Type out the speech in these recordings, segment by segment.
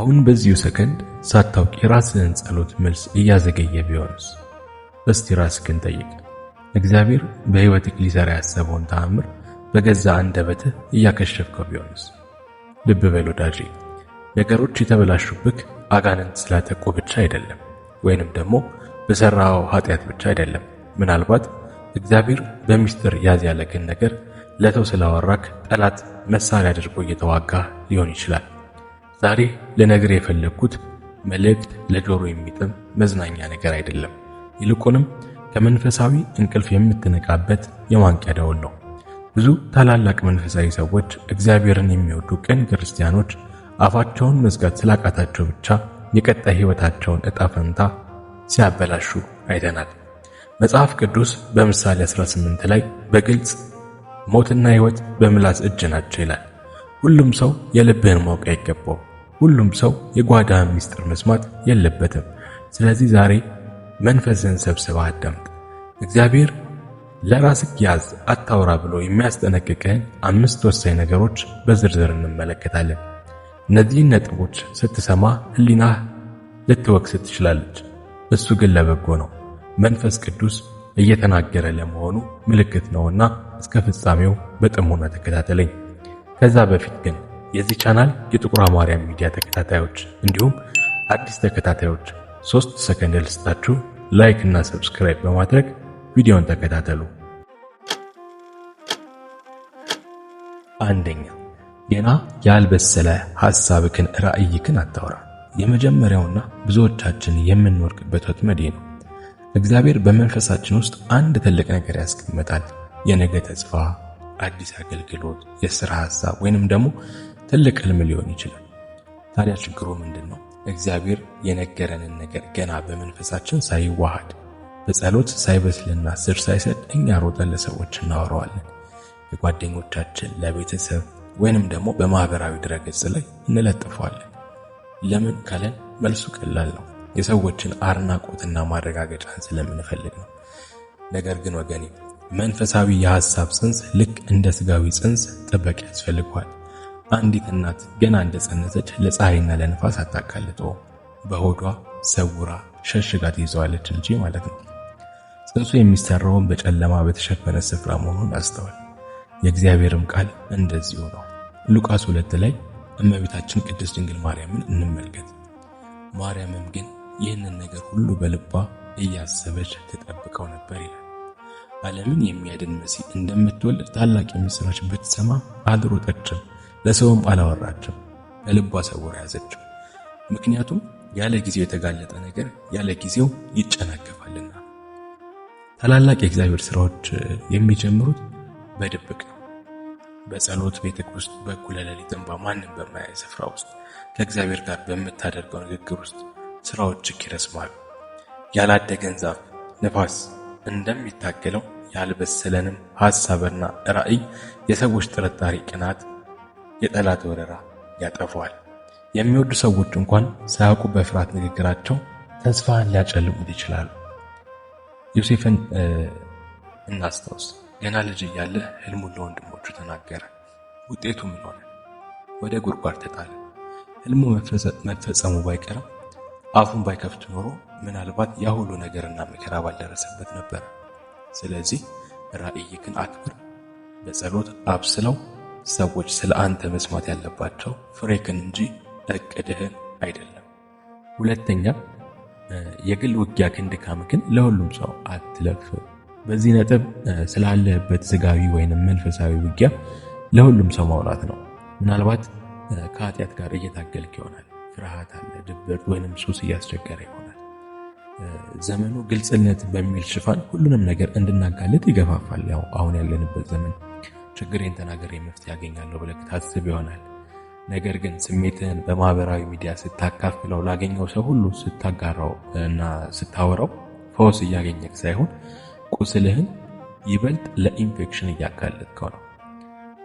አሁን በዚሁ ሰከንድ ሳታውቅ የራስህን ጸሎት መልስ እያዘገየ ቢሆንስ? እስቲ ራስህን ጠይቅ። እግዚአብሔር በሕይወትህ ሊሰራ ያሰበውን ተአምር በገዛ አንደበትህ እያከሸፍከው ቢሆንስ? ልብ በል ወዳጄ፣ ነገሮች የተበላሹብህ አጋንንት ስላጠቁ ብቻ አይደለም፣ ወይንም ደግሞ በሰራው ኃጢአት ብቻ አይደለም። ምናልባት እግዚአብሔር በሚስጥር ያዝ ያለክን ነገር ለሰው ስላወራክ ጠላት መሳሪያ አድርጎ እየተዋጋ ሊሆን ይችላል። ዛሬ ልነግር የፈለግኩት መልእክት ለጆሮ የሚጥም መዝናኛ ነገር አይደለም። ይልቁንም ከመንፈሳዊ እንቅልፍ የምትነቃበት የማንቂያ ደወል ነው። ብዙ ታላላቅ መንፈሳዊ ሰዎች፣ እግዚአብሔርን የሚወዱ ቅን ክርስቲያኖች አፋቸውን መዝጋት ስላቃታቸው ብቻ የቀጣይ ሕይወታቸውን ዕጣ ፈንታ ሲያበላሹ አይተናል። መጽሐፍ ቅዱስ በምሳሌ 18 ላይ በግልጽ ሞትና ሕይወት በምላስ እጅ ናቸው ይላል። ሁሉም ሰው የልብህን ማወቅ አይገባው። ሁሉም ሰው የጓዳህን ምስጢር መስማት የለበትም። ስለዚህ ዛሬ መንፈስህን ሰብስበህ አዳምጥ። እግዚአብሔር ለራስህ ያዝ አታውራ ብሎ የሚያስጠነቅቅህን አምስት ወሳኝ ነገሮች በዝርዝር እንመለከታለን። እነዚህን ነጥቦች ስትሰማ ሕሊናህ ልትወቅስ ትችላለች። እሱ ግን ለበጎ ነው። መንፈስ ቅዱስ እየተናገረ ለመሆኑ ምልክት ነውና እስከ ፍጻሜው በጥሞና ተከታተለኝ። ከዛ በፊት ግን የዚህ ቻናል የጥቁሯ ማርያም ሚዲያ ተከታታዮች እንዲሁም አዲስ ተከታታዮች 3 ሰከንድ ልስጣችሁ። Like እና subscribe በማድረግ ቪዲዮን ተከታተሉ። አንደኛ፣ ገና ያልበሰለ ሐሳብክን ራእይክን አታውራ። የመጀመሪያውና ብዙዎቻችን የምንወድቅበት ወጥመድ ነው። እግዚአብሔር በመንፈሳችን ውስጥ አንድ ትልቅ ነገር ያስቀምጣል። የነገ ተስፋ፣ አዲስ አገልግሎት፣ የሥራ ሐሳብ ወይንም ደግሞ ትልቅ ህልም ሊሆን ይችላል። ታዲያ ችግሩ ምንድን ነው? እግዚአብሔር የነገረንን ነገር ገና በመንፈሳችን ሳይዋሃድ፣ በጸሎት ሳይበስልና ስር ሳይሰድ እኛ ሮጠን ለሰዎች እናወራዋለን። ለጓደኞቻችን፣ ለቤተሰብ ወይንም ደግሞ በማህበራዊ ድረገጽ ላይ እንለጥፈዋለን። ለምን ካለን መልሱ ቀላል ነው። የሰዎችን አድናቆትና ማረጋገጫን ስለምንፈልግ ነው። ነገር ግን ወገኔ፣ መንፈሳዊ የሐሳብ ጽንስ ልክ እንደ ስጋዊ ጽንስ ጥበቃ ያስፈልገዋል። አንዲት እናት ገና እንደጸነሰች ለፀሐይና ለንፋስ አታጋልጠውም። በሆዷ ሰውራ ሸሽጋ ትይዘዋለች እንጂ ማለት ነው። ጽንሱ የሚሰራውን በጨለማ በተሸፈነ ስፍራ መሆኑን አስተዋል። የእግዚአብሔርም ቃል እንደዚሁ ነው። ሉቃስ 2 ላይ እመቤታችን ቅድስት ድንግል ማርያምን እንመልከት። ማርያምም ግን ይህንን ነገር ሁሉ በልቧ እያሰበች ትጠብቀው ነበር ይላል። ዓለምን የሚያድን መሲህ እንደምትወልድ ታላቅ የምስራች ብትሰማ አልሮጠችም፣ ለሰውም አላወራችም። በልቧ ሰውራ ያዘችው። ምክንያቱም ያለ ጊዜው የተጋለጠ ነገር ያለ ጊዜው ይጨናገፋልና። ታላላቅ የእግዚአብሔር ስራዎች የሚጀምሩት በድብቅ ነው። በጸሎት ቤት ውስጥ፣ በእኩለ ሌሊት እንባ፣ ማንም በማያይ ስፍራ ውስጥ ከእግዚአብሔር ጋር በምታደርገው ንግግር ውስጥ ስራዎችህ ይረስማሉ። ያላደገን ዛፍ ንፋስ እንደሚታገለው ያልበሰለንም ሐሳብና ራዕይ የሰዎች ጥርጣሬ፣ ቅናት፣ የጠላት ወረራ ያጠፋዋል። የሚወዱ ሰዎች እንኳን ሳያውቁ በፍርሃት ንግግራቸው ተስፋህን ሊያጨልሙት ይችላሉ። ዮሴፍን እናስታውስ። ገና ልጅ እያለ ህልሙን ለወንድሞቹ ተናገረ። ውጤቱ ምን ሆነ? ወደ ጉድጓድ ተጣለ። ህልሙ መፈጸሙ ባይቀርም አፉን ባይከፍት ኖሮ ምናልባት ያ ሁሉ ነገርና መከራ ባልደረሰበት ነበር። ስለዚህ ራእይክን አክብር፣ በጸሎት አብስለው። ሰዎች ስለ አንተ መስማት ያለባቸው ፍሬክን እንጂ እቅድህን አይደለም። ሁለተኛ፣ የግል ውጊያክን ድካምክን ለሁሉም ሰው አትለፍ። በዚህ ነጥብ ስላለህበት ስጋዊ ወይንም መንፈሳዊ ውጊያ ለሁሉም ሰው ማውራት ነው። ምናልባት ከኃጢአት ጋር እየታገልክ ይሆናል። ፍርሃት አለ፣ ድብርት ወይንም ሱስ እያስቸገረ ይሆናል። ዘመኑ ግልጽነት በሚል ሽፋን ሁሉንም ነገር እንድናጋልጥ ይገፋፋል። ያው አሁን ያለንበት ዘመን ችግሬን ተናግሬ መፍትሄ ያገኛለሁ ብለህ ታስብ ይሆናል። ነገር ግን ስሜትህን በማህበራዊ ሚዲያ ስታካፍለው፣ ላገኘው ሰው ሁሉ ስታጋራው እና ስታወራው ፈውስ እያገኘህ ሳይሆን ቁስልህን ይበልጥ ለኢንፌክሽን እያጋለጥከው ነው።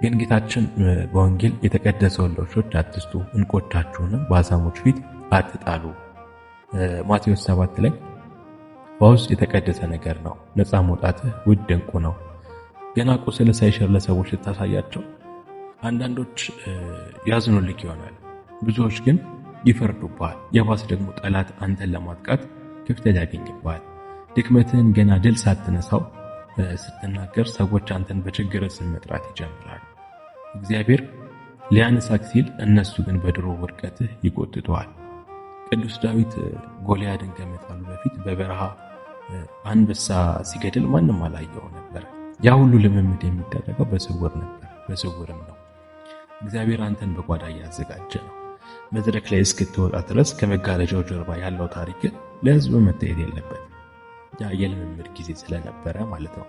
ግን ጌታችን በወንጌል የተቀደሰውን ለውሾች አትስጡ፣ እንቆቻችሁንም በአሳሞች ፊት አትጣሉ። ማቴዎስ 7 ላይ ፈውስ የተቀደሰ ነገር ነው፣ ነፃ መውጣትህ ውድ ዕንቁ ነው። ገና ቁስል ሳይሽር ለሰዎች ስታሳያቸው አንዳንዶች ያዝኑልክ ይሆናል። ብዙዎች ግን ይፈርዱብሃል። የባስ ደግሞ ጠላት አንተን ለማጥቃት ክፍተት ያገኝብሃል። ድክመትህን ገና ድል ሳትነሳው ስትናገር ሰዎች አንተን በችግር ስም መጥራት ይጀምራሉ። እግዚአብሔር ሊያነሳክ ሲል እነሱ ግን በድሮ ውድቀትህ ይጎትቱሃል። ቅዱስ ዳዊት ጎልያድን ከመጣሉ በፊት በበረሃ አንበሳ ሲገድል ማንም አላየው ነበር። ያ ሁሉ ልምምድ የሚደረገው በስውር ነበር፣ በስውርም ነው። እግዚአብሔር አንተን በጓዳ እያዘጋጀ ነው። መድረክ ላይ እስክትወጣ ድረስ ከመጋረጃው ጀርባ ያለው ታሪክ ለሕዝብ መታየት የለበትም። ያ የልምምድ ጊዜ ስለነበረ ማለት ነው።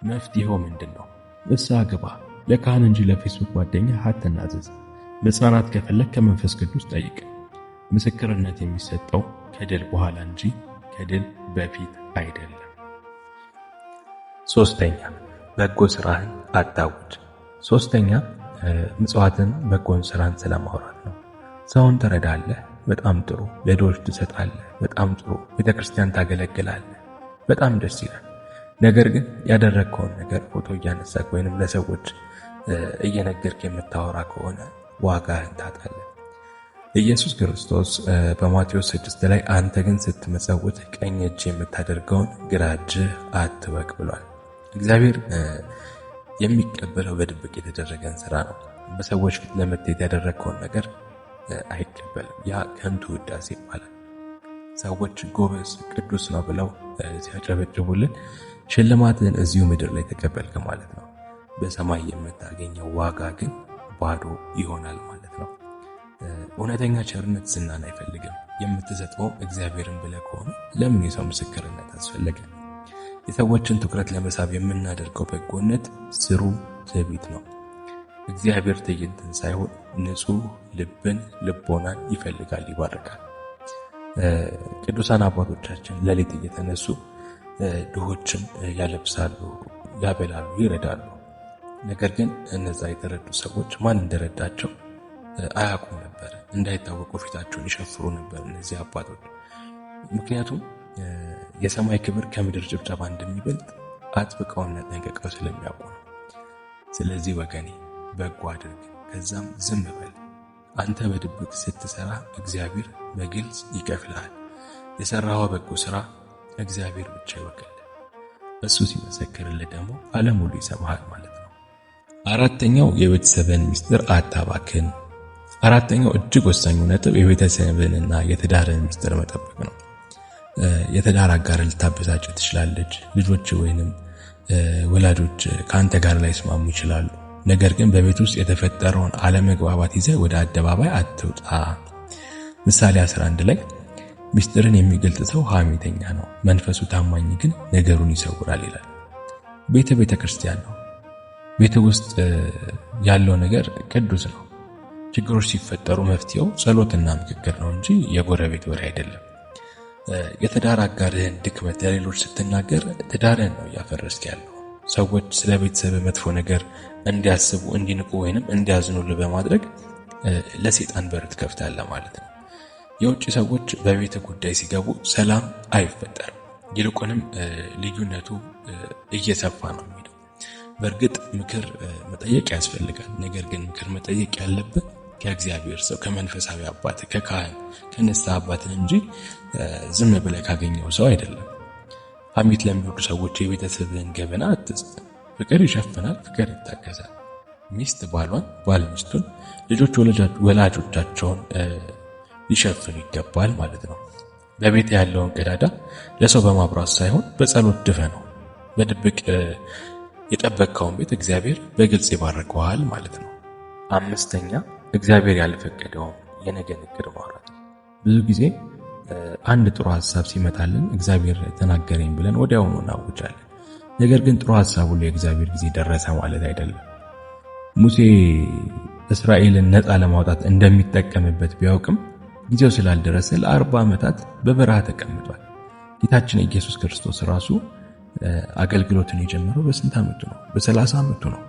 መፍትሄው ምንድን ነው? ንስሐ ግባ። ለካህን እንጂ ለፌስቡክ ጓደኛ አትናዘዝ። መጽናናት ከፈለግ ከመንፈስ ቅዱስ ጠይቅ። ምስክርነት የሚሰጠው ከድል በኋላ እንጂ ከድል በፊት አይደለም። ሶስተኛ፣ በጎ ስራህን አታውጅ። ሶስተኛ፣ ምጽዋትን በጎን ስራን ስለማውራት ነው። ሰውን ትረዳለህ፣ በጣም ጥሩ። ለድሆች ትሰጣለህ፣ በጣም ጥሩ። ቤተክርስቲያን ታገለግላለህ፣ በጣም ደስ ይላል። ነገር ግን ያደረግከውን ነገር ፎቶ እያነሳክ ወይንም ለሰዎች እየነገርክ የምታወራ ከሆነ ዋጋህን ታጣለህ። ኢየሱስ ክርስቶስ በማቴዎስ 6 ላይ አንተ ግን ስትመጸውት ቀኝ እጅ የምታደርገውን ግራ እጅህ አትወቅ ብሏል። እግዚአብሔር የሚቀበለው በድብቅ የተደረገን ስራ ነው። በሰዎች ፊት ለመታየት ያደረግከውን ነገር አይቀበልም። ያ ከንቱ ውዳሴ ይባላል። ሰዎች ጎበዝ፣ ቅዱስ ነው ብለው ሲያጨበጭቡልን ሽልማትን እዚሁ ምድር ላይ ተቀበልክ ማለት ነው። በሰማይ የምታገኘው ዋጋ ግን ባዶ ይሆናል ማለት ነው። እውነተኛ ቸርነት ዝናን አይፈልግም። የምትሰጠውም እግዚአብሔርን ብለህ ከሆነ ለምን የሰው ምስክርነት አስፈለገ? የሰዎችን ትኩረት ለመሳብ የምናደርገው በጎነት ስሩ ትዕቢት ነው። እግዚአብሔር ትዕይንትን ሳይሆን ንጹሕ ልብን፣ ልቦናን ይፈልጋል፣ ይባርካል። ቅዱሳን አባቶቻችን ሌሊት እየተነሱ ድሆችን ያለብሳሉ፣ ያበላሉ፣ ይረዳሉ። ነገር ግን እነዛ የተረዱ ሰዎች ማን እንደረዳቸው አያውቁም ነበር። እንዳይታወቁ ፊታቸውን ይሸፍሩ ነበር እነዚህ አባቶች። ምክንያቱም የሰማይ ክብር ከምድር ጭብጨባ እንደሚበልጥ አጥብቀውና ጠንቅቀው ስለሚያውቁ ነው። ስለዚህ ወገኔ በጎ አድርግ፣ ከዛም ዝም በል። አንተ በድብቅ ስትሰራ እግዚአብሔር በግልጽ ይከፍልሃል። የሰራኸው በጎ ስራ እግዚአብሔር ብቻ ይወቅልህ። እሱ ሲመሰክርልህ ደግሞ ዓለም ሁሉ ይሰማሃል ማለት ነው። አራተኛው የቤተሰብን ሚስጥር አታባክን። አራተኛው እጅግ ወሳኙ ነጥብ የቤተሰብንና የትዳርን ሚስጥር መጠበቅ ነው። የትዳር አጋር ልታበሳጭ ትችላለች። ልጆች ወይንም ወላጆች ከአንተ ጋር ላይስማሙ ይችላሉ። ነገር ግን በቤት ውስጥ የተፈጠረውን አለመግባባት ይዘህ ወደ አደባባይ አትውጣ። ምሳሌ 11 ላይ ሚስጥርን የሚገልጥ ሰው ሐሜተኛ ነው፣ መንፈሱ ታማኝ ግን ነገሩን ይሰውራል ይላል። ቤተ ክርስቲያን ነው። ቤት ውስጥ ያለው ነገር ቅዱስ ነው። ችግሮች ሲፈጠሩ መፍትሄው ጸሎትና ምክክር ነው እንጂ የጎረቤት ወሬ አይደለም። የትዳር አጋርህን ድክመት ለሌሎች ስትናገር ትዳርህን ነው እያፈረስክ ያለው። ሰዎች ስለ ቤተሰብ መጥፎ ነገር እንዲያስቡ፣ እንዲንቁ ወይንም እንዲያዝኑልህ በማድረግ ለሰይጣን በር ትከፍታለህ ማለት ነው። የውጭ ሰዎች በቤት ጉዳይ ሲገቡ ሰላም አይፈጠርም። ይልቁንም ልዩነቱ እየሰፋ ነው የሚሄደው። በእርግጥ ምክር መጠየቅ ያስፈልጋል። ነገር ግን ምክር መጠየቅ ያለብህ ከእግዚአብሔር ሰው፣ ከመንፈሳዊ አባት፣ ከካህን፣ ከንስሐ አባትህ እንጂ ዝም ብለህ ካገኘው ሰው አይደለም። ሐሜት ለሚወዱ ሰዎች የቤተሰብህን ገበና አትስጥ። ፍቅር ይሸፍናል፣ ፍቅር ይታገሳል። ሚስት ባሏን፣ ባል ሚስቱን፣ ልጆች ወላጆቻቸውን ሊሸፍኑ ይገባል ማለት ነው። በቤት ያለውን ቀዳዳ ለሰው በማብራት ሳይሆን በጸሎት ድፈነው። በድብቅ የጠበቅከውን ቤት እግዚአብሔር በግልጽ ይባርከዋል ማለት ነው። አምስተኛ፣ እግዚአብሔር ያልፈቀደውን የነገን እቅድ ማውራት። ብዙ ጊዜ አንድ ጥሩ ሀሳብ ሲመጣልን እግዚአብሔር ተናገረኝ ብለን ወዲያውኑ እናውጃለን። ነገር ግን ጥሩ ሀሳብ ሁሉ የእግዚአብሔር ጊዜ ደረሰ ማለት አይደለም። ሙሴ እስራኤልን ነፃ ለማውጣት እንደሚጠቀምበት ቢያውቅም ጊዜው ስላልደረሰ ለ40 ዓመታት በበረሃ ተቀምጧል። ጌታችን ኢየሱስ ክርስቶስ ራሱ አገልግሎትን የጀመረው በስንት ዓመቱ ነው? በ30 ዓመቱ ነው።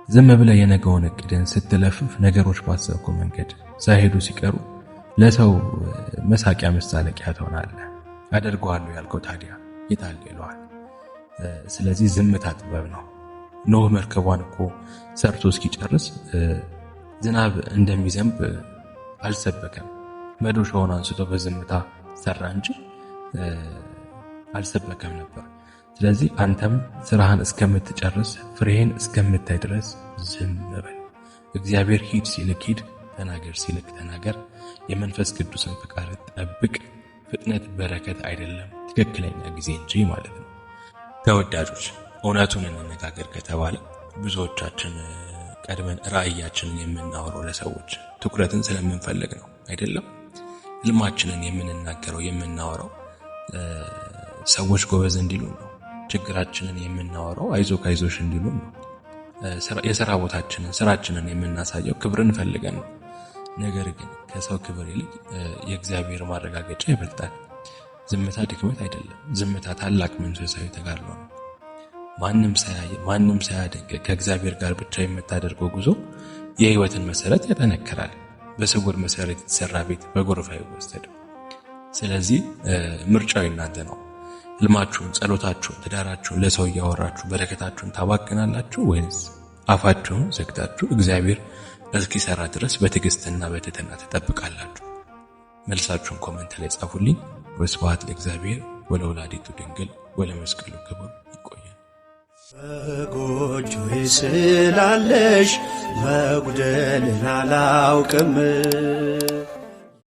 ዝም ብለህ የነገውን እቅድን ስትለፍፍ ነገሮች ባሰብከው መንገድ ሳይሄዱ ሲቀሩ ለሰው መሳቂያ መሳለቂያ ትሆናለህ። አደርገዋለሁ ያልከው ታዲያ የታለ ይለዋል። ስለዚህ ዝምታ ጥበብ ነው። ኖህ መርከቧን እኮ ሰርቶ እስኪጨርስ ዝናብ እንደሚዘንብ አልሰበከም። መዶሻውን አንስቶ በዝምታ ሰራ እንጂ አልሰበከም ነበር። ስለዚህ አንተም ስራህን እስከምትጨርስ፣ ፍሬህን እስከምታይ ድረስ ዝም በል። እግዚአብሔር ሂድ ሲልክ ሂድ፣ ተናገር ሲልክ ተናገር። የመንፈስ ቅዱስን ፍቃድ ጠብቅ። ፍጥነት በረከት አይደለም፣ ትክክለኛ ጊዜ እንጂ ማለት ነው። ተወዳጆች፣ እውነቱን እንነጋገር ከተባለ ብዙዎቻችን ቀድመን ራእያችንን የምናወራው ለሰዎች ትኩረትን ስለምንፈልግ ነው፣ አይደለም? ህልማችንን የምንናገረው፣ የምናወራው ሰዎች ጎበዝ እንዲሉን ነው። ችግራችንን የምናወራው አይዞህ አይዞሽ እንዲሉን ነው። የስራ ቦታችንን፣ ስራችንን የምናሳየው ክብርን ፈልገን ነው። ነገር ግን ከሰው ክብር ይልቅ የእግዚአብሔር ማረጋገጫ ይበልጣል። ዝምታ ድክመት አይደለም። ዝምታ ታላቅ መንፈሳዊ ተጋድሎ ነው። ማንም ሳያደንቅ ከእግዚአብሔር ጋር ብቻ የምታደርገው ጉዞ የህይወትን መሰረት ያጠነክራል። በስውር መሰረት የተሰራ ቤት በጎርፍ አይወሰድም። ስለዚህ ምርጫው የእናንተ ነው። ህልማችሁን፣ ጸሎታችሁን፣ ትዳራችሁን ለሰው እያወራችሁ በረከታችሁን ታባክናላችሁ ወይንስ አፋችሁን ዘግታችሁ እግዚአብሔር እስኪሰራ ድረስ በትዕግስትና በትህትና ትጠብቃላችሁ? መልሳችሁን comment ላይ ጻፉልኝ። ወስብሐት ለእግዚአብሔር ወለወላዲቱ ድንግል ወለመስቀሉ ክቡር። ይቆያል። በጎጆዬ ስላለሽ መጉደልን አላውቅም።